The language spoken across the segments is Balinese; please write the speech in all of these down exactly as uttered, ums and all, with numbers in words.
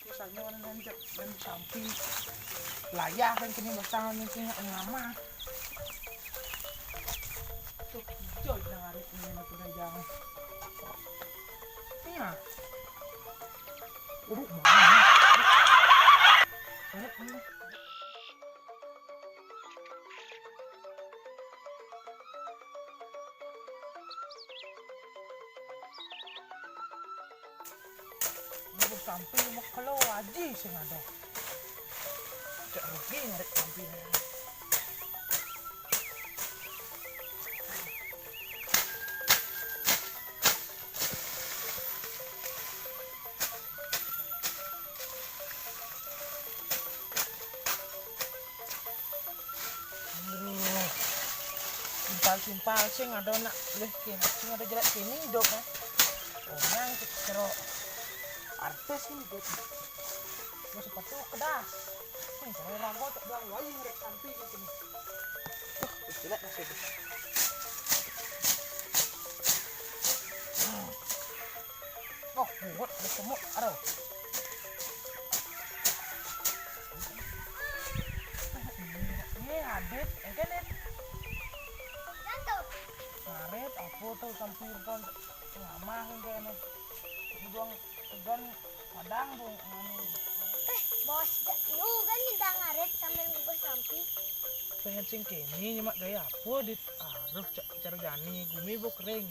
Misalnya orang nanjak dan sampai layah kan kini basang yang punya ngamah. Tuh, hijau dengan hari ini aku dah jangan. Iya. Uruk mana? Uruk mana? Aduh, sampai lima kilo aja sih ada. Cak rugi narik sampai. Aduh. Simpal-simpal sing ada nak leh kene, sing ada jerat kene hidup kan. Orang cero artis ini hidup. Mau sepatu kedas. Sing cero rago tak bilang wayang rek sampai gitu nih. Tuh, jelek masih itu. Oh, buat ada semut, aduh. Iya, Adit, engke, Dit. Ngarit, apa tuh sampai pon lama engke nih. Buang tegan padang, Bung, anu. Eh, bos, ja-, lu kan minta ngarit sambil ngupas sampi. Pengen sing kene nyemak gaya apa, Dit? Aduh, cak cara jani, gumi bu kering.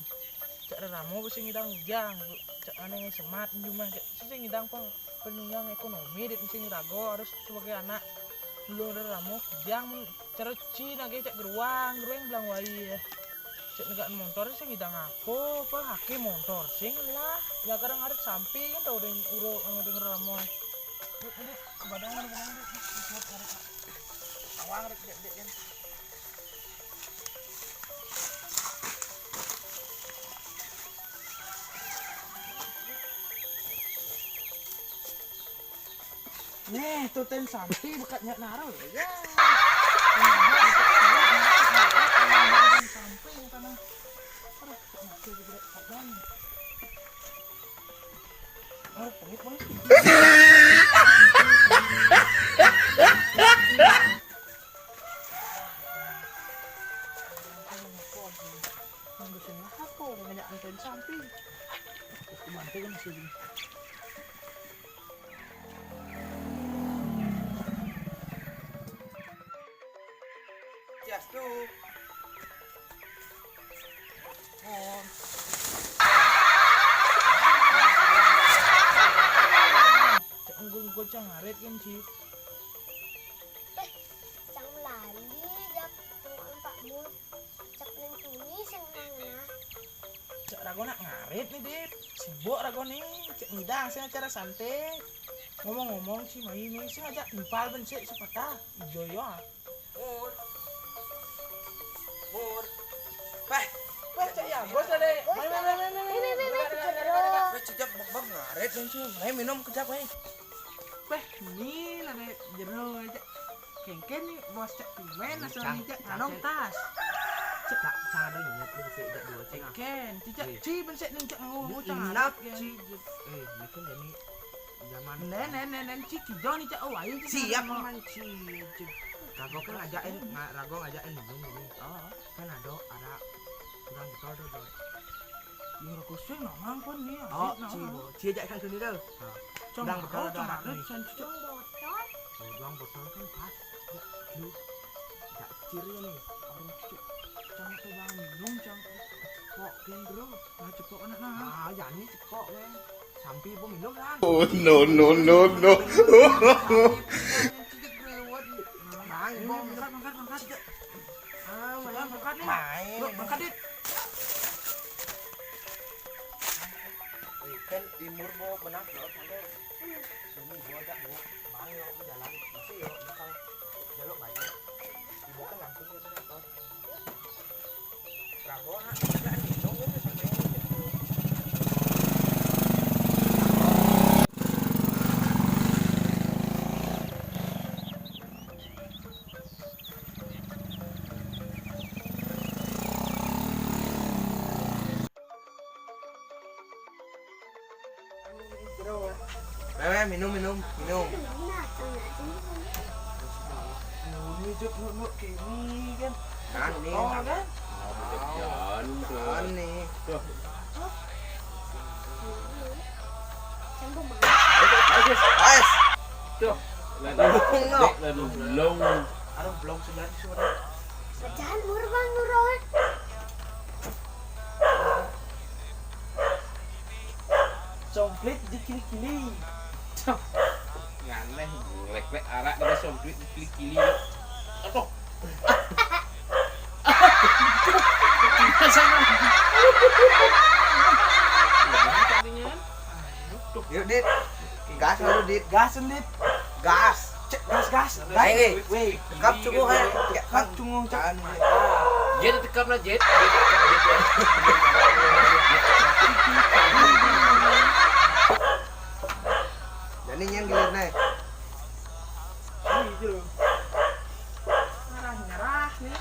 Cak reramo besi ngidang ujang, cak aneh semat jumah, cak sisi ngidang peng penunjang ekonomi, Dit, mesti rago harus sebagai anak. Belum reramo ujang, cara ci nage cak geruang, geruang bilang wai ya. Cak negak montor sing ngidang apa, apa hake montor sing lah. Ya kadang harus sampi kan tau deng uro denger ramo. Dit, Dit, badang, badang, Dit, Dit, Dit, Dit, Dit. Awang, Dit, Dit, Dit, Dit. Nih, tuh ten sampi bekatnya naro. Ya. Sampi yang tanah. Aduh, kok mati juga, Pak Bang. Aduh, pengit, pengit. Nang dusun lah aku, udah banyak anten sampi. Aku mantu kan masih gini. Yes, tuh. Oh. Cak nggul gocang ngarit kan, Ci. Eh, cang lali, jak tunggu Pak Mul. Cak nang tuni sing nang nah. Cak rago nak ngarit nih, Dit. Sibuk rago nih. Cak ngidang sing acara santai. Ngomong-ngomong, Ci, mai nih sing ajak timpal ben sik sepatah. Ijo yo. Mur. Mur. Peh. Peh, cak ya, bos ada. Mai, mai, mai, mai, mai, mai. Mai, cak bak-bak ngarit nih, Ci. Mai minum kejap, mai. Peh, nih ada jero aja. Kengken nih, bos cak tumen asal nih, cak nganong tas. Cak, cak, cak ada niat nih, cak, cak dua, cak. Kengken, cak, ci, ben sik nih, cak ngomong, cak ngarap, ya. Ci. Eh, ini kan jadi zaman. Nen, nen, nen, nen, ci, kijo nih, cak, oh, ayo, cak. Siap, man, ci, ci. Rago kan ngajakin, nga-, rago ngajakin minum ini. Oh. Kan ada, ada kurang betul tuh, tuh. Yang rago sing nang pun nih, oh, asik, ci, nang. Bo. Ci, ajak kan sini tuh. Nah. Cang, kurang betul tuh, cang, anak nih. Cang, cang. Oh, doang botol kan pas. Ya, lu. Tak ciri nih. Orang cucuk. Cang tuh bang minum, cang. Cepok, kan, bro. Nah, cepok anak nah. Ah, ya, ini cepok, kan. Sampi ibu minum, kan. Oh, no, no, no, no. Sampi ibu minum, cicik, bro, lewat. Bang, ibu minum. Mangkat, mangkat, mangkat. Ah, main. Mangkat, nih. Main. Bro, mangkat, Dit. Eh, kan imur bo menang, lo, kan. Ini gua ajak gua, bang, yo, ke jalan, masih yo, bakal jaluk banyak. Ibu kan langsung gitu, kan, Tot. Rago, ha, ada nih, dong, gitu, sampai gitu. Weh, weh, minum, minum, minum. Nah, tengah sini. Ini cuk, nuk, nuk, kini kan. Nah, ini. Oh, kan? Jangan. Nah, ini. Sambung. Guys, Tuh. Lalu Belum, no. Dek, lalu belum. Aduh, belum sembilan sudah. Pecahan murban nurun. Songklit di kili-kili. Ngaleh, ngelek-lek arak dari songklit di kili-kili. Aduh. Kita sana. Tandingan. Yuk, Dit. Gas lalu, Dit. Gas, Dit. Gas. Cek, gas, gas. Ayo, Dit. Weh, Kap cukup, hai. Kap cungung, cek. Kan. Jet, tekap na, Jet. Jadi nyén gilir nih. Ini itu loh. Nyerah, nyerah nih.